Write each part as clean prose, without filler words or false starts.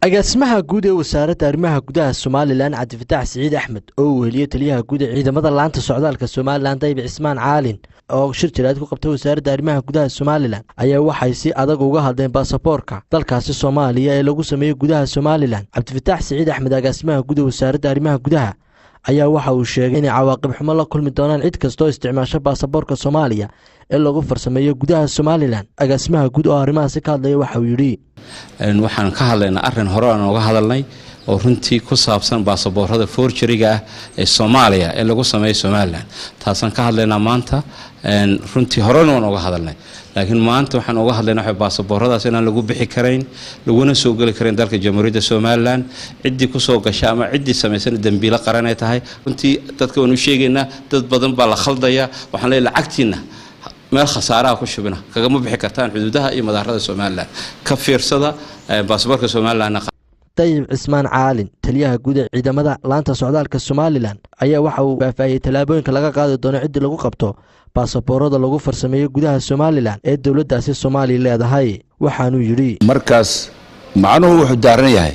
Agaasimaha guud ee Wasaaradda Arrimaha Gudaha Somalilan, Cabdifataax Siciid Axmed, oo uu weheliyo taliyaha guud ee ciidamada laanta socdaalka Somalilan, Dayib Cismaan Caalin, oo shir jiraad ku qabtay Wasaaradda Arrimaha Gudaha Somalilan, ayaa waxay si adag uga hadleen baasaboorka dalkaasi Soomaaliya ee lagu sameeyey gudaha Somalilan. Cabdifataax Siciid Axmed, agaasimaha guud ee Wasaaradda Arrimaha Gudaha, ayaa waxa uu sheegay inay cawaaqib xumo la kulmi doonaan cid kastoo isticmaasho baasaboorka Soomaaliya ee lagu farsameeyo gudaha Somalilan. Agaasimaha guud oo arrimahaasi ka hadlaya waxa uu yidhi: Waxaan ka hadlaynaa arrin hore aan oga hadalnay oo runtii ku saabsan baasaboorada forgery-ga ah ee Soomaaliya ee lagu sameeyo Somalilan. Taasaan ka hadlaynaa maanta. Runtii horena waan oga hadalnay, laakiin maanta waxaan oga hadlaynaa waxa baasabooradaas inaan lagu bixi karayn, laguna soo geli karayn dalka Jamhuuriyadda Somalilan. Ciddii kusoo gasha ama ciddii samaysana dembiilo qaran ay tahay. Runtii dadka waan u sheegaynaa, dad badan baa la khaldaya. Waxaan leeyahay, lacagtiina meel khasaaraha ku shubina, kagama bixi kartaan xuduudaha iyo madaarada Somalilan. Ka fiirsada baasaboorka Somalilan. Dayib Cismaan Caalin, taliyaha guud ee ciidamada laanta socdaalka Somalilan, ayaa waxa uu faahfaahiyey tallaabooyinka laga qaadi doono ciddii lagu qabto baasaboorada lagu farsameeyo gudaha Somalilan ee dowladdaasi Soomaaliya leedahay. Waxaanuu yidhi: Markaas macnuhu wuxuu daaran yahay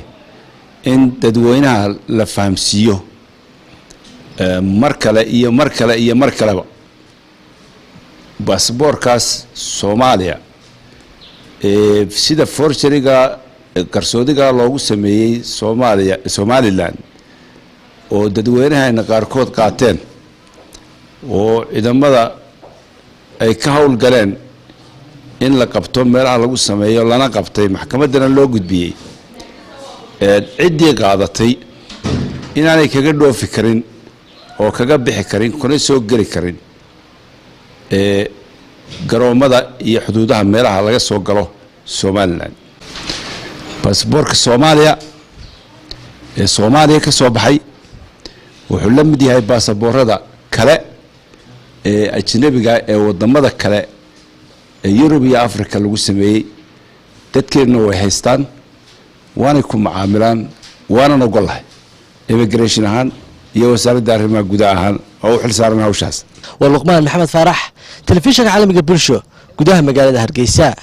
in dadweynaha la fahamsiiyo mar kale iyo mar kale iyo mar kaleba baasaboorkaas Soomaaliya ee sida forgery-ga, qarsoodiga loogu sameeyey Soomaaliya, Somalilan, oo dadweynahayna qaarkood qaateen oo ciidamada ay ka howlgaleen in la qabto meelaha lagu sameeyo, lana qabtay, maxkamaddana loo gudbiyey. Ciddii qaadatay inaanay kaga dhoofi karin oo kaga bixi karin, kuna soo geli karin garoommada iyo xuduudaha meelaha laga soo galo Somalilan. Basaboorka Soomaaliya ee Soomaaliya ka soo baxay wuxuu la mid yahay baasaboorada kale ee ajnabiga ee wadamada kale ee Yurub iyo Africa lagu sameeyey. Dadkeenna way haystaan, waanay ku macaamilaan, waanan ogolahay immigration ahaan iyo Wasaaradda Arrimaha Gudaha ahaan oo u xil saaran hawshaas. Waa Luqmaan Maxamed Faarax, Telefishinka Caalamiga Bulsho, gudaha magaalada Hargeysa.